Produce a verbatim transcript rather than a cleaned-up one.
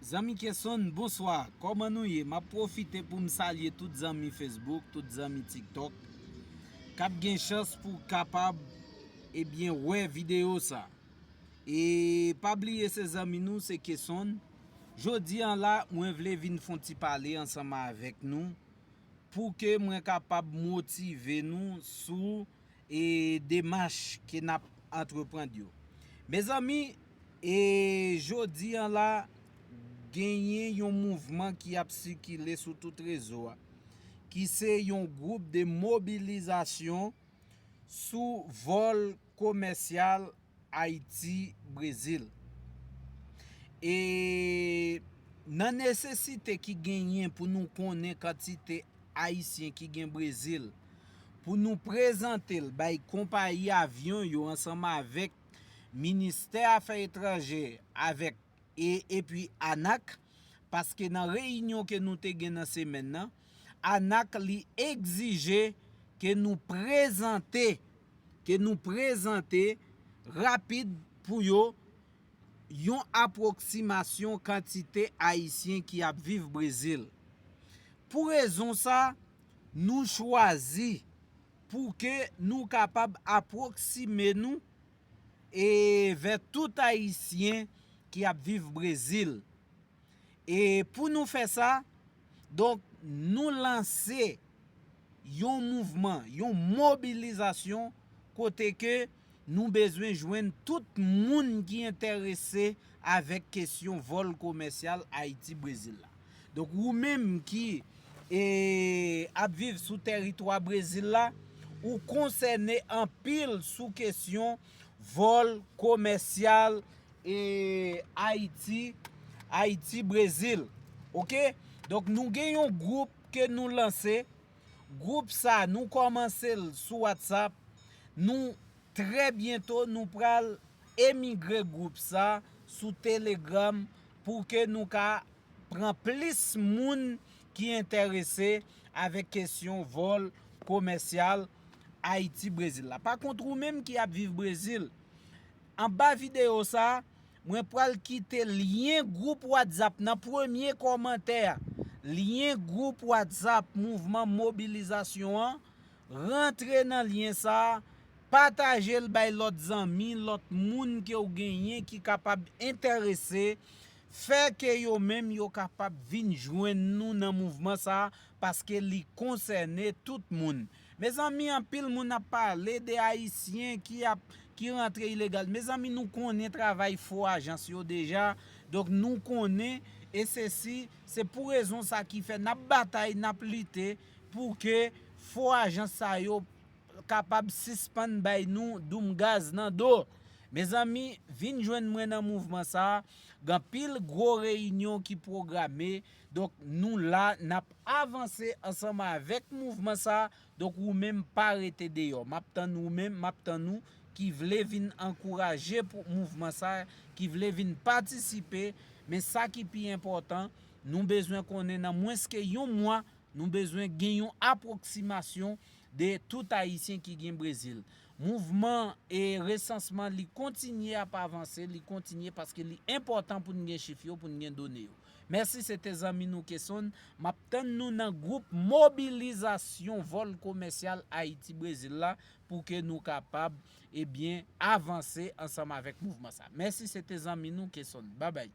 Zanmi Kesonn, bonswa. Kòman nou ye? M ap pwofite pou m salye tout zanmi Facebook, tout zanmi TikTok k ap gen chans pou kapab, ebyen, wè videyo sa. E pa bliye se zanmi nou, se Kesonn. Jodi an la, mwen vle vin fè yon ti pale ansanm avèk nou pou ke mwen kapab motive nou sou e demach ke n ap antreprann yo. Mezanmi, e jodi an la, genyen yon mouvman ki ap sikile sou tout rezo a, ki se yon gwoup de mobilizasyon sou vòl komèsyal Ayiti-Brezil. E nan nesesite ki genyen pou nou konnen kantite Ayisyen ki gen Brezil, pou nou prezante l bay konpayi avyon yo ansanm avèk Ministè Afè Etranjè avèk e epi ANAC, paske nan reyinyon ke nou te gen nan semèn nan, ANAC li egzije ke nou prezante, ke nou prezante rapid pou yo yon apwoksimasyon kantite Ayisyen ki ap viv Brezil. Pou rezon sa, nou chwazi pou ke nou kapab apwoksime nou e vè tout Ayisyen ki ap viv Brezil. E pou nou fè sa, donk, nou lanse yon mouvman, yon mobilizasyon kote ke nou bezwen jwenn tout moun ki enterese avèk kesyon vòl komèsyal Ayiti-Brezil la. Donk, ou menm ki e, ap viv sou tèritwa Brezil la, ou konsène anpil sou kesyon vòl komèsyal e Ayiti, Ayiti-Brezil. Oke? Donk, nou gen yon gwoup ke nou lanse. Gwoup sa, nou kòmanse l sou WhatsApp. Nou, trè byento, nou pral emigre gwoup sa sou Telegram pou ke nou ka pran plis moun ki enterese avèk kesyon vòl komèsyal Ayiti-Brezil la. Pa kont, ou menm ki ap viv Brezil, anba videyo sa, mwen pral kite lyen gwoup WhatsApp nan premye kòmantè a. Lyen gwoup WhatsApp mouvman mobilizasyon an, rantre nan lyen sa, pataje l bay lòt zanmi, lòt moun ke w genyen ki kapab enterese, fè ke yo menm yo kapab vin jwenn nou nan mouvman sa, paske li konsène tout moun. Mezanmi, anpil moun ap pale de Ayisyen ki ap, ki rantre ilegal. Mezanmi, nou konnen travay fo ajans yo deja. Donk, nou konnen, e sesi, se pou rezon sa ki fè n ap batay, n ap lite pou ke fo ajans sa yo kapab sispann bay nou doum gaz nan do. Mezanmi, vin jwenn mwen nan mouvman sa. Gen anpil gwo reyinyon ki pwograme. Donk, nou la, n ap avanse ansanm avèk mouvman sa. Donk, ou menm pa rete deyò. M ap tann ou menm, m ap tann ou ki vle vin ankouraje pou mouvman sa, ki vle vin patisipe. Men sa ki pi enpòtan, nou bezwen konnen nan mwens ke yon mwa, nou bezwen gen yon apwoksimasyon de tout Ayisyen ki gen Brezil. Mouvman e resansman, li kontinye ap avanse, li kontinye paske li enpòtan pou n gen chif yo, pou n gen done yo. Mèsi, se te zanmi nou Kesonn. M ap tann nou nan gwoup mobilizasyon vòl komèsyal Ayiti-Brezil la pou ke nou kapab, ebyen, avanse ansanm avèk mouvman sa. Mèsi, se te zanmi nou Kesonn. Babay.